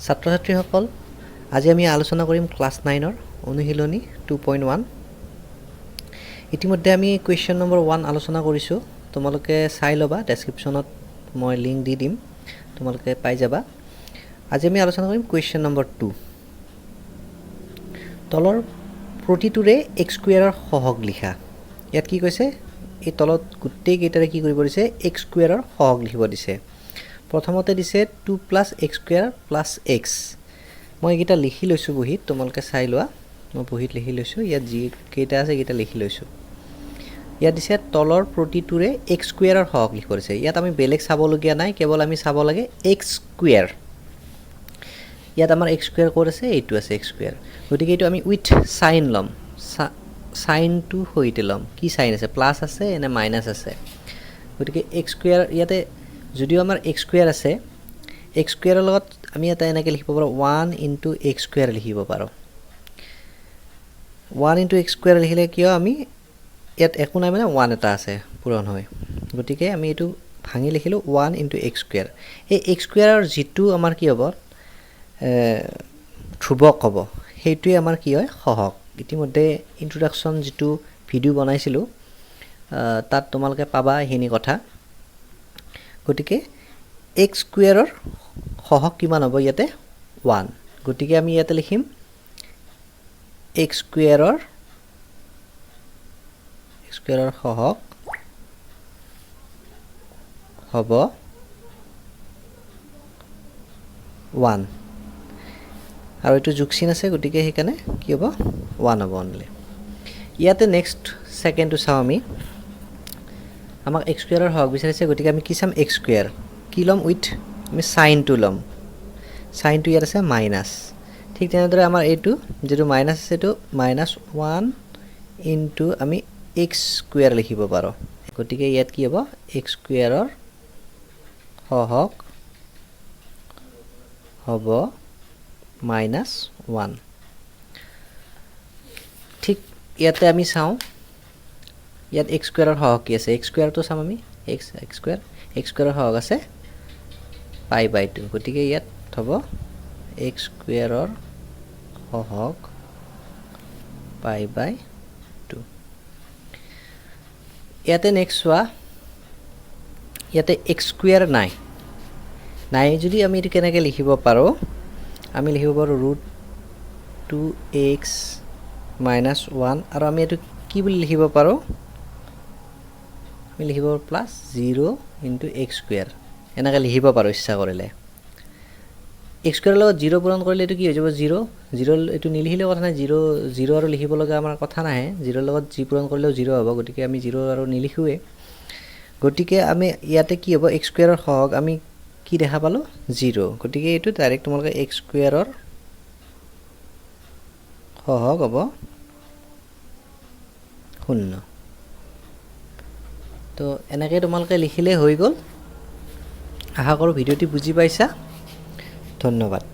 ছাত্ৰ ছাত্ৰীসকল, আজি আমি আলোচনা কৰিম ক্লাছ নাইনৰ অনুশীলনী 2.1। ইতিমধ্যে আমি কুৱেশ্যন নম্বৰ 1 আলোচনা কৰিছোঁ। তোমালোকে চাই ল'বা, ডেছক্ৰিপশ্যনত মই লিংক দি দিম, তোমালোকে পাই যাবা। আজি আমি আলোচনা কৰিম কুৱেশ্যন নম্বৰ 2। তলৰ প্ৰতিটোৰে এক্স স্কুৱেৰৰ সহগ লিখা। ইয়াত কি কৈছে? এই তলত গোটেইকেইটাৰে কি কৰিব দিছে? এক্স স্কুৱেৰৰ সহগ লিখিব দিছে। প্ৰথমতে দিছে 2 plus x square plus x। মই এইকেইটা লিখি লৈছোঁ বহীত, তোমালোকে চাই লোৱা। মই বহীত লিখি লৈছোঁ, ইয়াত যিকেইটা আছে সেইকেইটা লিখি লৈছোঁ। ইয়াত দিছে তলৰ প্ৰতিটোৰে এক্স স্কুৱেৰৰ সহগ লিখিব দিছে। ইয়াত আমি বেলেগ চাবলগীয়া নাই, কেৱল আমি চাব লাগে এক্স স্কুৱেৰ। ইয়াত আমাৰ এক্স স্কুৱেৰ ক'ত আছে? এইটো আছে এক্স স্কুৱেৰ। গতিকে এইটো আমি উইথ চাইন ল'ম, চাইনটো সৈতে ল'ম। কি চাইন আছে? প্লাছ আছে নে মাইনাছ আছে? গতিকে এক্স স্কুৱেৰ ইয়াতে যদিও আমাৰ এক্স স্কুৱেৰ আছে, এক্স স্কুৱেৰৰ লগত আমি এটা এনেকৈ লিখিব পাৰোঁ, ওৱান ইনটু এক্স স্কুৱেৰ লিখিব পাৰোঁ। ওৱান ইনটু এক্স স্কুৱেৰ লিখিলে কিয় আমি ইয়াত একো নাই, মানে ওৱান এটা আছে পূৰণ হৈ। গতিকে আমি এইটো ভাঙি লিখিলোঁ ওৱান ইনটু এক্স স্কুৱেৰ। এই এক্স স্কুৱেৰৰ যিটো আমাৰ কি হ'ব, ধ্ৰুৱক হ'ব, সেইটোৱে আমাৰ কি হয়? সহগ। ইতিমধ্যে ইণ্ট্ৰডাকশ্যন যিটো ভিডিঅ' বনাইছিলোঁ, তাত তোমালোকে পাবা এইখিনি কথা। গতিকে এক্স স্কুৱেৰৰ সহগ কিমান হ'ব ইয়াতে? ওৱান। গতিকে আমি ইয়াতে লিখিম এক্স স্কুৱেৰৰ সহগ হ'ব ওৱান। আৰু এইটো যোগ চিন আছে, গতিকে সেইকাৰণে কি হ'ব? ওৱান হ'ব অনলি। ইয়াতে নেক্সট ছেকেণ্ডটো চাওঁ আমি। আমাক এক্স স্কুৱেৰৰ সহগ বিচাৰিছে, গতিকে আমি কি চাম? এক্স স্কুৱেৰ কি ল'ম? উইথ আমি চাইনটো ল'ম। চাইনটো ইয়াত আছে মাইনাছ। ঠিক তেনেদৰে আমাৰ এইটো যিটো মাইনাছ আছে, এইটো মাইনাছ ওৱান ইনটু আমি এক্স স্কুৱেৰ লিখিব পাৰোঁ। গতিকে ইয়াত কি হ'ব? এক্স স্কুৱেৰৰ সহগ হ'ব মাইনাছ ওৱান। ঠিক ইয়াতে আমি চাওঁ, ইয়াত এক্স স্কুৱেৰৰ সহগ কি আছে? এক্স স্কুৱেৰটো চাম আমি। এক্স এক্স স্কুৱেৰ, এক্স স্কুৱেৰৰ সহগ আছে পাই বাই টু। গতিকে ইয়াত হ'ব এক্স স্কুৱেৰৰ সহগ পাই বাই টু। ইয়াতে নেক্সট চোৱা, ইয়াতে এক্স স্কুৱেৰ নাই। নাই যদি আমি এইটো কেনেকৈ লিখিব পাৰোঁ? আমি লিখিব পাৰোঁ root 2 x minus 1। আৰু আমি এইটো কি বুলি লিখিব পাৰোঁ? আমি লিখিব পাৰোঁ plus zero into x square, এনেকৈ লিখিব পাৰোঁ ইচ্ছা কৰিলে। এক্স স্কুৱেৰৰ লগত জিৰ' পূৰণ কৰিলে এইটো কি হৈ যাব? জিৰ'। জিৰ' এইটো নিলিখিলেও কথা নাই। জিৰ' জিৰ' আৰু লিখিব লগা আমাৰ কথা নাহে। জিৰ'ৰ লগত যি পূৰণ কৰিলেও জিৰ' হ'ব, গতিকে আমি জিৰ' আৰু নিলিখোঁৱেই। গতিকে আমি ইয়াতে কি হ'ব? এক্স স্কুৱেৰৰ সহগ আমি কি দেখা পালোঁ? জিৰ'। গতিকে এইটো ডাইৰেক্ট তোমালোকে এক্স স্কুৱেৰৰ সহগ হ'ব শূন্য। তো এনেকৈ তোমালোকে লিখিলে হৈ গ'ল। আশা কৰোঁ ভিডিঅ'টি বুজি পাইছা। ধন্যবাদ।